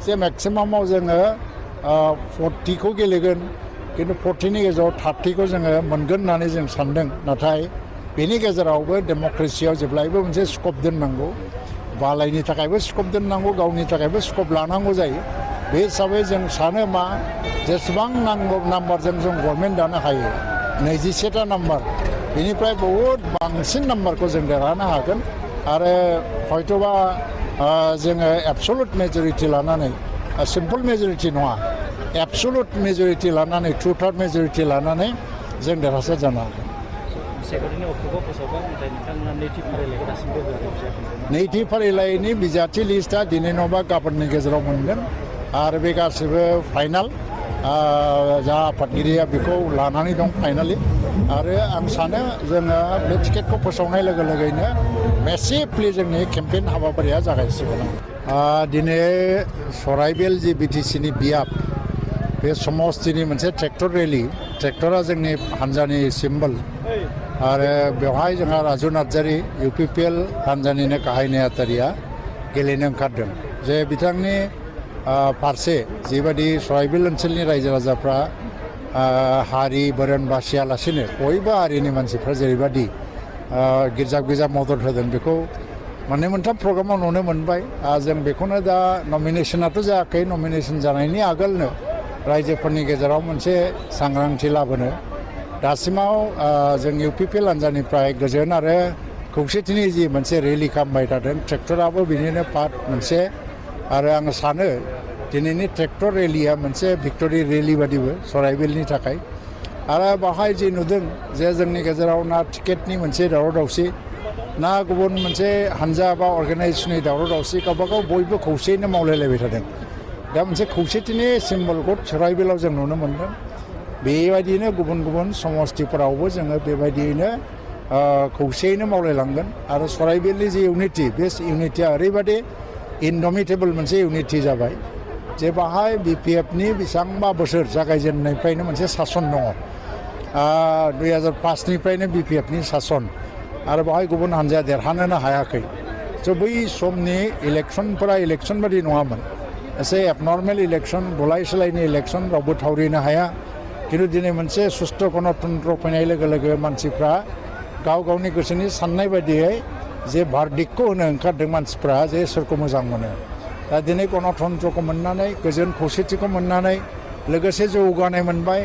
जे मेक्सिमामाव जोङो 40 गेलेगोन किन्तु 40नि गेजेराव 30 जोङो मोनगोन होननानै जों सान्दों नाथाय बेनि गेजेरावबो डेम'क्रेसियाव जेब्लायबो मोनसे स्कप दोननांगौ बालायनि थाखायबो स्कप दोननांगौ गावनि थाखायबो स्कप लानांगौ जायो बे हिसाबै जों सानो मा जेसेबां नांगौ नाम्बारजों जों गभर्नमेन्ट दानो हायो 21टा नाम्बार बेनिफ्राय बहुद बांसिन नाम्बारखौ जों देरहानो हागोन आरो हयतोबा जोङो एबसलुट मेजरिटि लानानै सिम्पल मेजरिटि नङा एबसलुट मेजरिटि लानानै 2/3 मेजरिटि लानानै जों देरहासार जानो हागोन नैथि फारिलाइनि बिजाथि लिस्टआ दिनै नङाबा गाबोननि गेजेराव मोनगोन आरो बे गासैबो फाइनाल जा आफादगिरिया बेखौ लानानै दं फाइनालि आरो आं सानो जोङो बे टिकेटखौ फोसावनाय लोगो लोगोनो मेसिभलि जोंनि केम्पेइन हाबाफारिया जागायसिगोन दिनै सराइबिल जि बिटिसिनि बियाब बे समस्तिनि मोनसे ट्रेक्टर रेलि ट्रेक्टरा जोंनि हान्जानि सिम्बल आरो बेवहाय जोंहा राजु नार्जारी UPPL हान्जानिनो गाहाय नेहाथारिया गेलेनो ओंखारदों जे बिथांनि फारसे जिबायदि सराइबिल ओनसोलनि रायजो राजाफ्रा हारि बोरोन बासियालासिनो बयबो हारिनि मानसिफ्रा जेरैबायदि गिर्जा गिर्जा मदद होदों बेखौ मोननै मोनथाम प्रग्रामाव नुनो मोनबाय जों बेखौनो दा नमिनेसनाथ' जायाखै नमिनेसन जानायनि आगोलनो रायजोफोरनि गेजेराव मोनसे सांग्रांथि लाबोनो दासिमाव जों UPPL हान्जानिफ्राय गोजोन आरो खौसेथिनि जि मोनसे रेलि खालामबाय थादों ट्रेक्टराबो बिनिनो पार्ट मोनसे आरो आं सानो दिनैनि ट्रेक्टर रेलिया मोनसे भिक्टरि रेलि बादिबो सराइबिलनि थाखाय आरो बाहाय जि नुदों जे जोंनि गेजेराव ना टिकेटनि मोनसे दावराव दावसि ना गुबुन मोनसे हान्जा बा अर्गानाइजेसननि दावराव दावसि गावबागाव बयबो खौसेयैनो मावलायलायबाय थादों दा मोनसे खौसेथिनि सिम्बलखौ सराइबिलाव जों नुनो मोन्दों बेबायदिनो गुबुन गुबुन समस्तिफोरावबो जोङो बेबायदियैनो खौसेयैनो मावलायलांगोन आरो सराइबिलनि जि इउनिटि बे इउनिटिया ओरैबायदि इनडमिटेबल मोनसे इउनिटि जाबाय जे बाहाय BPFनि बेसेबांबा बोसोर जागायजेननायनिफ्रायनो मोनसे सासन दङ 2005निफ्रायनो BPFनि सासन आरो बाहाय गुबुन हान्जाया देरहानोनो हायाखै स' बै समनि इलेक्सनफोरा इलेक्सन बादि नङामोन एसे एबनर्मेल इलेक्सन बुलाय सोलायनि इलेक्सन रावबो थावरिनो हाया किन्तु दिनै मोनसे सुस्थ' गणतन्त्र फैनाय लोगो लोगो मानसिफ्रा गाव गावनि गोसोनि साननाय बायदियै जे भारदिकखौ होनो ओंखारदों मानसिफ्रा जे सोरखौ मोजां मोनो दा दिनै गणतन्त्रखौ मोननानै गोजोन खौसेथिखौ मोननानै लोगोसे जौगानाय मोनबाय